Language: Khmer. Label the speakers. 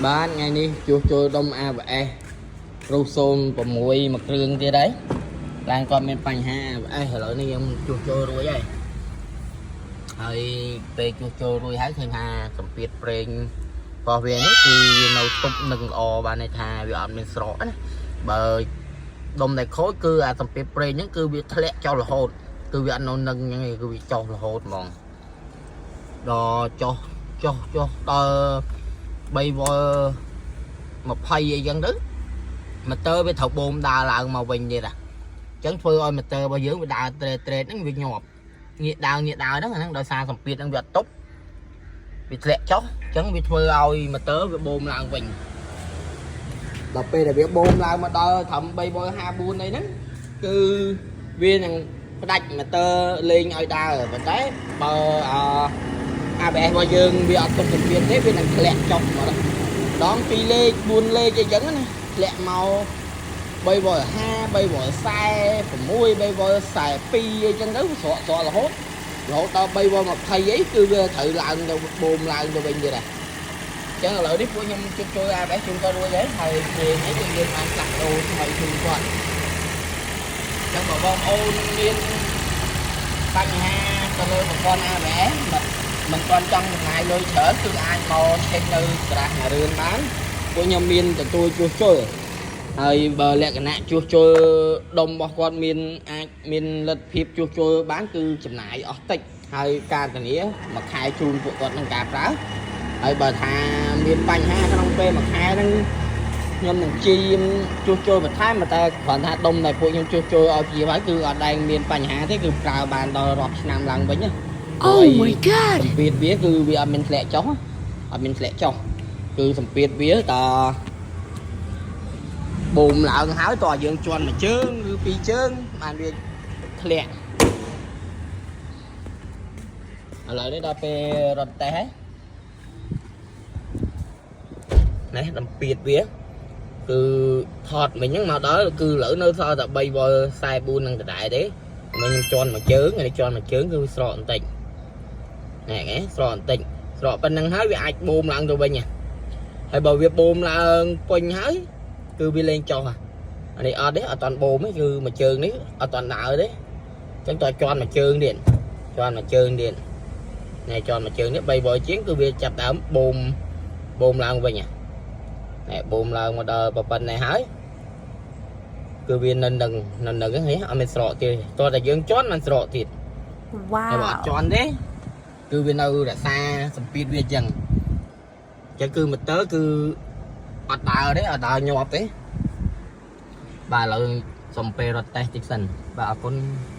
Speaker 1: បាទថ្ងៃនេះជួសជុលដុំ ABS រុះ06មួយគ្រឿងទៀតហើយឡើងគាត់មានបញ្ហា ABS ឥឡូវនេះយើងជួសជុលរួចហើយហើយពេលជួសជុលរួចហើយឃើញថាសម្ពាធប្រេងរបស់វានេះគឺវានៅទប់នឹងល្អបានន័យថាវាអត់មានស្រកណាបើដុំដែលខូចគឺអាសម្ពាធប្រេងហ្នឹងគឺវាធ្លាក់ចុះរហូតគឺវាអត់នៅនឹងអញ្ចឹងទេគឺវាចុះរហូតហ្មងដល់ចុះចុះចុះដល់3វ៉ុល20អីចឹងទៅម៉ូទ័រវាត្រូវបូមដើរឡើងមកវិញទៀតអាអញ្ចឹងធ្វើឲ្យម៉ូទ័ររបស់យើងវាដើរត្រេតត្រេតហ្នឹងវាញាប់ងាកដើរងាកដើរហ្នឹងអាហ្នឹងដោយសារសម្ពាធហ្នឹងវាអត់ទប់វាធ្លាក់ចុះអញ្ចឹងវាធ្វើឲ្យម៉ូទ័រវាបូមឡើងវិញដល់ពេលដែលវាបូមឡើងមកដល់ត្រឹម3វ៉ុល54អីហ្នឹងគឺវានឹងផ្ដាច់ម៉ូទ័រលេងឲ្យដើរប៉ុន្តែបើអ ABS របស់យើងវាអត់ទប់សម្ពាធទេវានឹងធ្លាក់ចុះមកម្ដង2លេខ4លេខអីចឹងណាធ្លាក់មក3វ៉ុល5 3វ៉ុល46 3វ៉ុល42អីចឹងទៅស្រកស្រករហូតរហូតដល់3វ៉ុល20អីគឺវាត្រូវឡើងទៅបូមឡើងទៅវិញទៀតហ่ะអញ្ចឹងឥឡូវនេះពួកខ្ញុំជួបជួយ ABS ជូនគាត់រួចហើយហើយពេលនេះគឺយើងបានផ្លាស់ប្ដូរថ្មីជូនគាត់អញ្ចឹងបើបងប្អូនមានបញ្ហាទៅលើប្រព័ន្ធ ABS មិនទាន់ចង់ចំណាយលុយច្រើនគឺអាចមក check នៅក្រាស់ណារឿនបានពួកខ្ញុំមានទទួលជួសជុលហើយបើលក្ខណៈជួសជុលដុំរបស់គាត់មានអាចមានលទ្ធភាពជួសជុលបានគឺចំណាយអស់តិចហើយការធានាមួយខែជូនពួកគាត់ក្នុងការប្រើហើយបើថាមានបញ្ហាក្នុងពេលមួយខែហ្នឹងខ្ញុំនឹងព្យាយាមជួសជុលបន្ថែមតែគ្រាន់ថាដុំដែលពួកខ្ញុំជួសជុលឲ្យព្យាហើយគឺអត់ដែលមានបញ្ហាទេគឺប្រើបានដល់រាប់ឆ្នាំឡើងវិញណា
Speaker 2: Oh my god!
Speaker 1: សម្ពាធវាគឺវាអត់មានធ្លាក់ចុះអត់មានធ្លាក់ចុះគឺសម្ពាធវាតបូមឡើងហើយតើយើងជន់មួយជើងឬពីរជើងបានវាធ្លាក់ឥឡូវនេះដល់ពេលរត់តេស្តហើយនេះដំពាតវាគឺថតមិញហ្នឹងមកដល់គឺឥឡូវនៅសល់តែ3វ៉ុល44នឹងដដែលទេមិញខ្ញុំជន់មួយជើងនេះជន់មួយជើងគឺស្រកបន្តិច ណែគេស្រកបន្តិចស្រកប៉ុណ្្នឹងហើយវាអាចបូមឡើងទៅវិញហ៎ហើយបើវាបូមឡើងពេញហើយគឺវាលែងចុះហ่ะអានេះអត់ទេអត់តាន់បូមទេគឺមួយជើងនេះអត់តាន់ដើរទេអញ្ចឹងតើជន់មួយជើងទៀតជន់មួយជើងទៀតណែជន់មួយជើងនេះ3វ៉ុលជាងគឺវាចាប់ដើមបូមបូមឡើងវិញហ่ะណែបូមឡើងមកដល់ប៉ុណ្ណេះហើយគឺវានៅនឹងនៅនឹងហ្នឹងអត់មានស្រកទៀតតោះតែយើងជន់มันស្រកទៀត តែបើអត់
Speaker 2: Wow.
Speaker 1: ជន់ទេគឺវានៅរក្សាសម្ពាធវាអញ្ចឹងអញ្ចឹងគឺម៉ូទ័រគឺអត់ដើរទេអត់ដើរញាប់ទេបាទឥឡូវសុំពេលរត់តេស្តតិចសិនបាទអរគុណ។